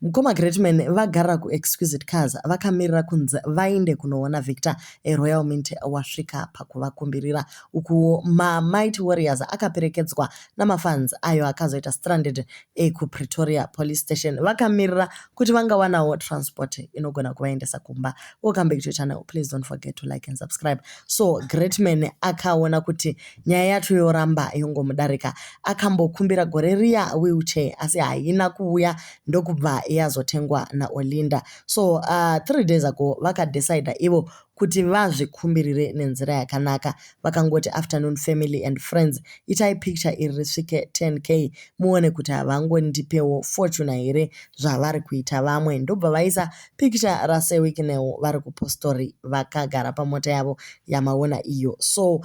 Mukoma Greatman vagara kuExquisite Cars vakamirira kunzi vaende kunoona Victor. Royal Mint wasvika pakuvakumbirira. Ukuwo maMighty Warriors akaperekedzwa namafans ayo akazoita stranded ekuPretoria Police Station vakamirira kuti vangawanawo transport inogona kuvaendesa kumba. Welcome back to your channel. Please don't forget to like and subscribe. So Greatman akaona kuti nyaya yacho yoramba yongomudarika. Akambokumbira gore riya wheelchair asi haina kuuya, ndokubva yazotengwa naOlinda. So 3 days ago vakadecida ivo kuti vazvikumbirire nenzira yakanaka. Vakangoti, "Afternoon family and friends, itai picture iri risvike 10K muone kuti havangondipewo Fortuner here zvavari kuita vamwe." Ndobva vaisa picture raSir Wicknell vari kupostori vakagara pamota yavo yamaona iyo. So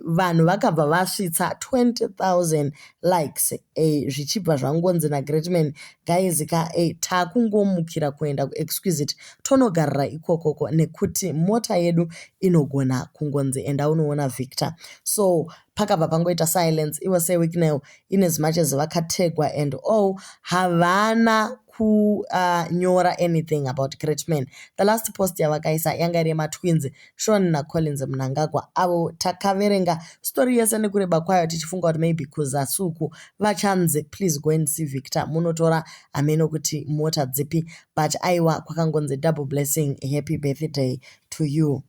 vanhu vakabva vasvitsa 20,000 likes, zvichibva zvangonzi naGreatman, "Guys ka, takungomukira kuenda kuExquisite tonogarira ikokoko nekuti mota yedu inogona kungonzi enda unoona Victor." So pakabva pangoita silence. Ivo Sir Wicknell, in as much as vakategwa and all, havana kunyora anything about Greatman. The last post yavakaisa yanga iri yematwins Sean naCollins Mnangagwa, avo takaverenga story yese nekureba kwayo tichifunga kuti maybe kuzasi uku vachanzi, "Please go and see Victor, munotora hameno kuti mota dzipi." But aiwa, kwakangonzi, "Double blessing, happy birthday to you."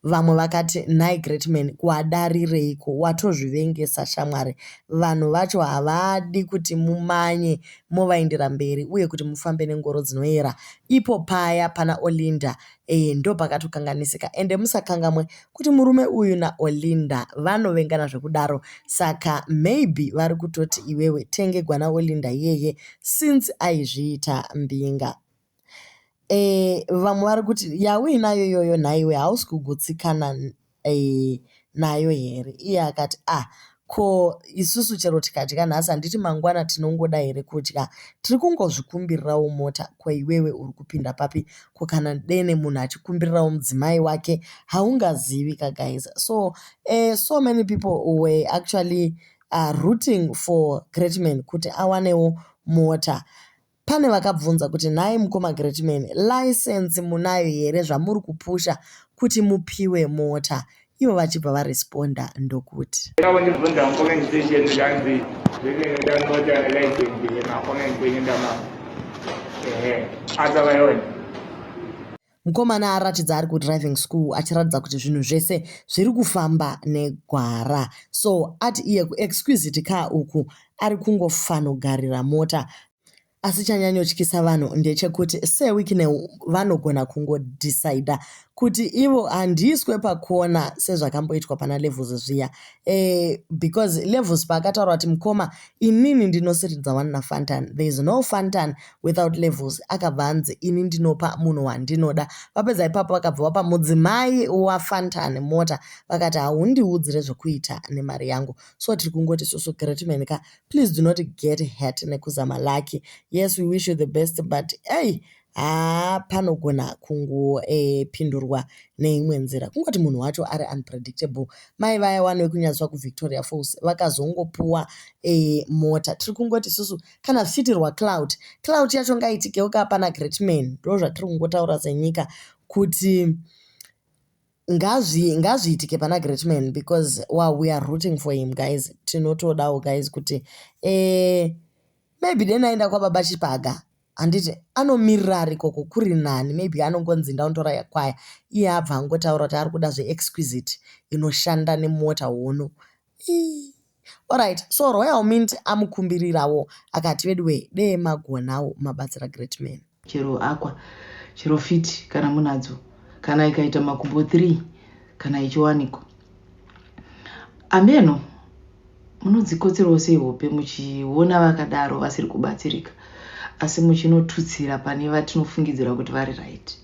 Vamwe vakati, "Nhai Greatman, wadarireiko? Watozvivengesa shamwari. Vanhu vacho havadi kuti mumanye movaendera mberi uye kuti mufambe nengoro dzinoyera." Ipo paya pana Olinda ndo pakatokanganisika. Ende musakangamwe kuti murume uyu naOlinda vanovengana zvekudaro, saka maybe vari kutoti iwewe tengegwa naOlinda iyeye since aizviita mbinga. Vamwe vari kuti, "Yauinayo iyoyo nhaiwe, hausi kugutsikana nayo here?" Iye akati, "Ah, ko isusu chero tikadya nhasi, handiti mangwana tinongoda here kudya? Tiri kungozvikumbirirawo mota. Ko iwewe uri kupinda papi? Ko kana dene munhu achikumbirirawo mudzimai wake, haungazivi ka, guys." So so many people were actually rooting for Greatman kuti awanewo mota. Pane vakabvunza kuti, "Nhai mukoma Greatman, license munayo here zvamuri kupusha kuti mupiwe mota?" Ivo vachibva varesponda ndokuti, Ndabvunza mucomment section, zvanzi zvinoda license macomment enyu ndama ehe asavaiona. Mukomana aratidza ari kudriving school achiratidza kuti zvinhu zvese zviri kufamba negwara. So ati iye kuExquisite Car uku ari kungofanogarira mota, asi chanyanyotyisa vanhu ndechekuti Sir Wicknell vanogona kungodecida kuti ivo handiiswe pakona sezvakamboitwa pana Levels zviya, because Levels paakataura kuti, "Mukoma, inini ndinosiridza wani naFantan, there is no Fantan without Levels," akabva anzi, "Ini ndinopa munhu wandinoda." Vapedza ipapo vakabva vapa mudzimai waFantan mota, vakati, "Haundiudzire zvokuita nemari yangu." So tiri kungoti isusu, Greatman ka, please do not get hurt nekuzama lucky. Yes, we wish you the best, but ei, haa, panogona kungopindurwa neimwe nzira. Kungoti munhu wacho ari unpredictable. Mai vaya wani vekunyatswa kuVictoria Falls vakazongopuwa mota. Tiri kungoti isusu kana zvichiitirwa clout, clout yacho ngaitikewo ka pana Greatman. Ndo zvatiri kungotaura senyika kuti ngazviitike pana Greatman, because wow, we are rooting for him, guys. Tinotodawo, guys, kuti maybe deni aenda kwababa Chipaga, handiti anomirira ari ikoko kuri nani? Maybe anongonzi ndauntora yakwaya. Iye abva angotaura kuti ari kuda zveExquisite inoshanda nemota hono. Alright, so Royal Mint amukumbirirawo akati, "Veduwe, dee magonawo mabatsira Greatman." Chero Aqua, chero Fit kana munadzo, kana ikaita makumbo 3 kana ichiwanikwa, ameno munodzikotserawo sei hope muchiona vakadaro vasiri kubatsirika, asi muchinotutsira pane vatinofungidzira kuti vari right.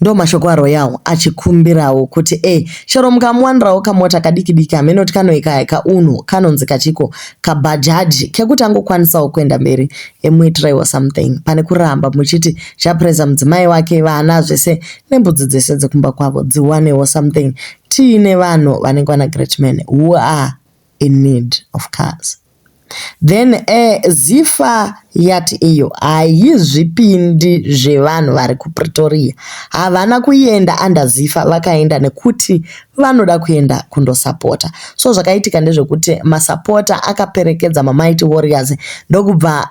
Ndo mashoko aRoyal achikumbirawo kuti chero mukamuwanirawo kamota kadiki diki, haminoti kanoika kaunhu kanonzi kachiko kabhajaji kekuti angokwanisawo kuenda mberi, emuitiraiwo something pane kuramba muchiti chapresa mudzimai wake, vana zvese nembudzi dzese dzekumba kwavo dziwanewo something. Tiine vanhu vanenge vana Greatman who are in need of cars. Then Zifa yati iyo haizvipindi zvevanhu vari kuPretoria. Havana kuenda under Zifa, vakaenda nekuti vanoda kuenda kundosapota. So zvakaitika ndezvekuti masapota akaperekedza maMighty Warriors ndokubva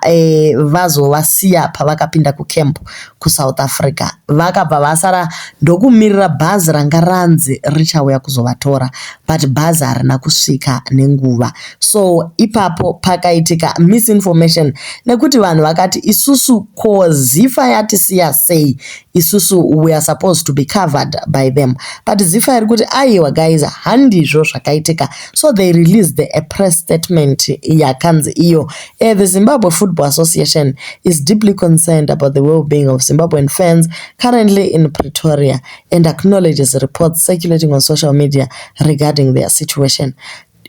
vazovasiya pavakapinda kucamp kuSouth Africa. Vakabva vasara ndokumirira bhazi ranga ranzi richauya kuzovatora, but bhazi harina kusvika nenguva. So ipapo pakaitika misinformation nekuti vanhu vakati isusu ko Zifa yatisiya sei, isusu we are supposed to be covered by them, but Zifa iri kuti aiwa guys, handizvo zvakaitika. So they released a press statement yakanzi iyo "The Zimbabwe Football Association is deeply concerned about the well-being of Zimbabwean fans currently in Pretoria and acknowledges reports circulating on social media regarding their situation.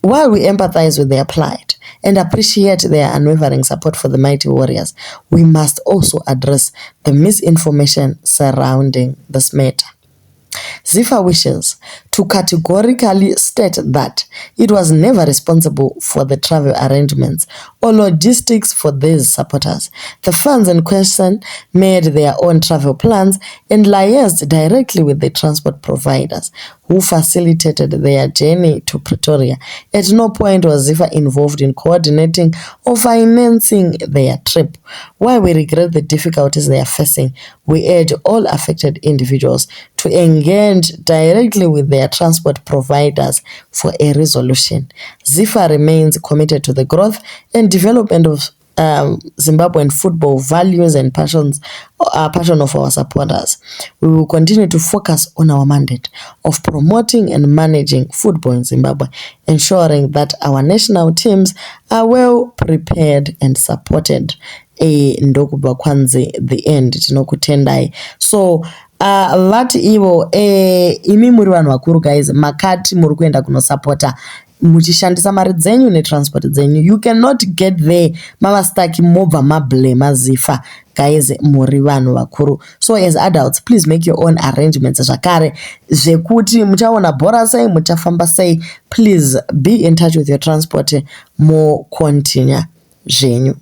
While we empathize with their plight and appreciate their unwavering support for the Mighty Warriors, we must also address the misinformation surrounding this matter. Zifa wishes to categorically state that it was never responsible for the travel arrangements or logistics for these supporters. The fans in question made their own travel plans and liaised directly with the transport providers who facilitated their journey to Pretoria. At no point was Zifa involved in coordinating or financing their trip. While we regret the difficulties they are facing, we urge all affected individuals to engage directly with their transport providers for a resolution. Zifa remains committed to the growth and development of Zimbabwean football values and passion of our supporters. We will continue to focus on our mandate of promoting and managing football in Zimbabwe, ensuring that our national teams are well prepared and supported." Ndokubva kwanzi the end, tinokutendai. So vati ivo imi muri vanhu vakuru guys, makati muri kuenda kunosapota muchishandisa mari dzenyu netransport dzenyu. You cannot get there mava stuck mobva mablema Zifa. Guys, muri vanhu vakuru, so as adults, please make your own arrangements zvakare zvekuti muchaona bhora sei, muchafamba sei. Please be in touch with your transport, mocontinue zvenyu.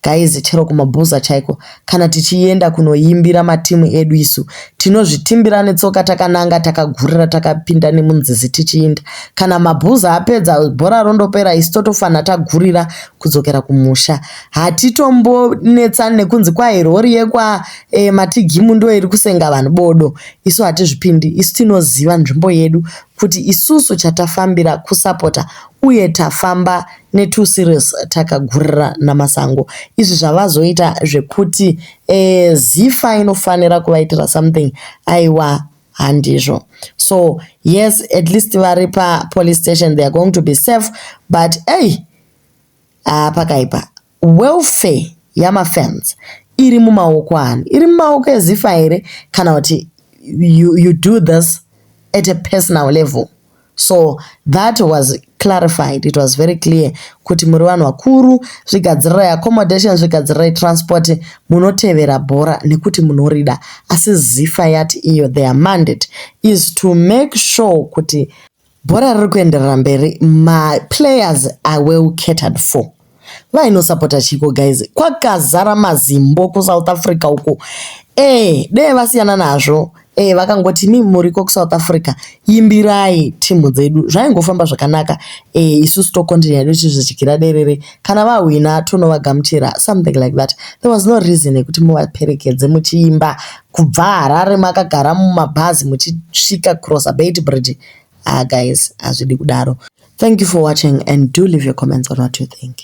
Guys, chero kumabhuza chaiko, kana tichienda kunoimbira matimu edu, isu tinozvitimbira netsoka takananga, takagurira, takapinda nemunzizi tichiinda. Kana mabhuza apedza, bhora rondopera, isu totofanira tagurira kudzokera kumusha. Hatitombonetsani nekunzi kwai rori yekwa Matigimu ndo iri kusenga vanhu bodo. Isu hatizvipindi. Isu tinoziva nzvimbo yedu kuti isusu chatafambira kusapota uye tafamba netwo series takagurira namasango. Izvi zvavazoita zvekuti Zifa inofanira kuvaitira something, aiwa, handizvo. So yes, at least vari papolice station, they are going to be safe, but ei, pakaipa. Welfare yamafans iri mumaoko ani? Iri mumaoko eZifa here, kana kuti you do this at a personal level? So that was clarified. It was very clear kuti muri vanhu vakuru, zvigadzirirai accommodation, zvigadzirirai transport, munotevera bhora nekuti munorida. Asi Zifa yati iyo their mandate is to make sure kuti bhora riri kuenderera mberi, maplayers are well catered for. Vainosapota chiko guys? Kwakazara mazimbo kuSouth Africa uko. Dee vasiyana nazvo. Vakangoti mi muriko kuSouth Africa, imbirai timu dzedu, zvaingofamba zvakanaka. Isusu tocontinue hedu tichizvidyira derere, kana vahwina tonovagamuchira, something like that. There was no reason yekuti muvaperekedze muchiimba kubva Harare makagara mumabhazi muchisvika cross Beitbridge. Ah guys, hazvidi kudaro. Thank you for watching and do leave your comments on what you think.